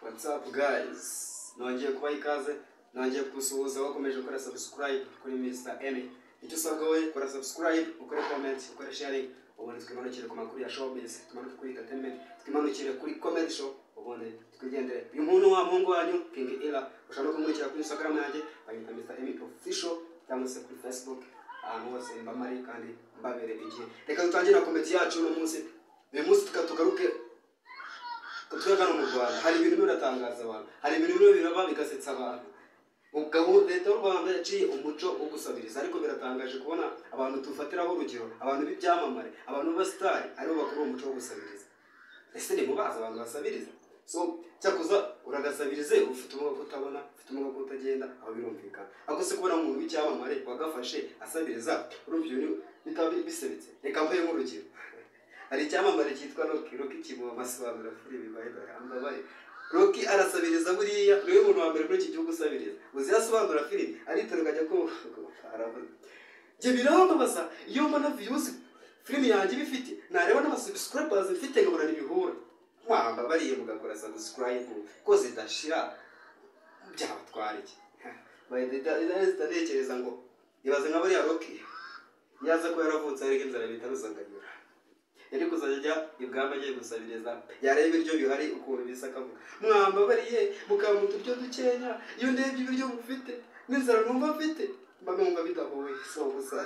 What's up guys? Nongeye kubaha ikaze, nongeye kugusuhuza wakomeje gukora subscribe kuri Mr. Emmy. Icyo usabwa we, kora subscribe, ukore comment, ukore sharing, ubundi twimanukire ku makuru ya showbiz, tumanuke kuri entertainment, twimanukire kuri comedy show, ubundi twigendere. Uyu muntu wa muhungu wanyu King Illa, ushobora no kumurikira kuri Instagram yanjye, banyita Mr. Emmy Official, cyangwa se kuri Facebook, ahantu hose mba mari kandi mbabereye igihe. Reka dutangire na comedy yacu uno munsi. Uyu munsi tukatugaruke twe hano mu Rwanda. Hari ibintu biratangaza abantu, hari ibintu bimwe biraba bigasetsa abantu. Gahunda leta y'u Rwanda yaciye umuco wo gusabiriza, ariko biratangaje kubona abantu tufatiraho urugero, abantu b'ibyamamare, abantu b'abasitari aribo bakora uwo muco wo gusabiriza. Ese ntimubazi abantu basabiriza? So cyakuza uragasabirize ufite ubumuga bwo kutabona, ufite ubumuga bwo kutagenda, aho birumvikana. Ariko se kubona umuntu w'icyamamare wagafashe asabiriza, urumva ibyo bintu bitaba bisebetse. Reka mbahe nk'urugero. Hari icyamamare cyitwa Rocky, Rocky Kiboma asobanura filimi by the way, ambabaye. Rocky arasabiriza buriya, niwe muntu wa mbere muri iki gihugu usabiriza. Uzi asobanura filimi, aritora akajya ko aravuga. Njye birambabaza iyo mbona views filimi yanjye bifite, nareba n'aba subscribers mfite nkabona ntibihura. Mwambabariye mugakora subscribe ko zidashira, byabatwara iki? By the way, ndatekereza ngo ibaze nka buriya Rocky yaza ko yaravutse ariko inzara bita rusaganyura. Yari kuzajya ajya ibwami agiye gusabiriza, yareba ibiryo bihari ukuntu bisa akavuga, mwambabariye mukampa uturyo dukenya, iyo ndebye ibiryo mufite n'inzara numva mfite mba numva bidahuye. So gusa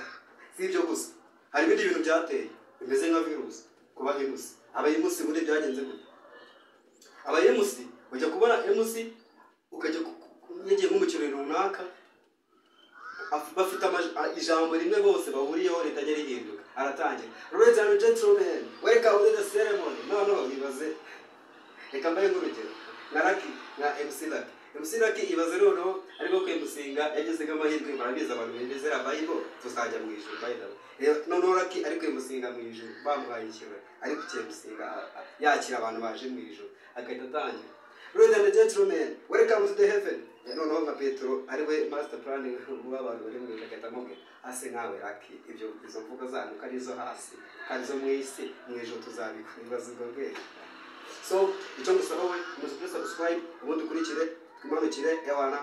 si ibyo gusa, hari ibindi bintu byateye bimeze nka virusi ku bahemusi. Abahemusi muri byagenze gute? Abahemusi ujya kubona MC ukajya yagiye nko mu kirori runaka, bafite ijambo rimwe bose bahuriyeho ritajya rihinduka, aratangira ladies and gentlemen, welcome to the ceremony. No, ibaze, reka mbahe nk'urugero nka Lucky, nka MC Lucky. MC Lucky ibaze noneho ariko kwemusinga yageze nk'amahirwe, murabizi abantu bemezera Bible tuzajya mu ijuru by the way. Noneho Lucky ari kwemusinga mu ijuru, bamuhaye ikirori ari kucyemusinga yakira abantu baje mu ijuru, agahita atangira ladies and gentlemen, welcome to the heaven. Noneho nka Petero ari we master plan w'abantu bari mu ijuru agahita amubwira ase nkawe Lucky, ibyo izo mvugo zanyu ko ari izo hasi kandi zo mu isi, mu ijuru tuzabikora ubwo rwego. So icyo ngusaba we, muze kuri subscribe ubundi ukurikire twimanukire ewana.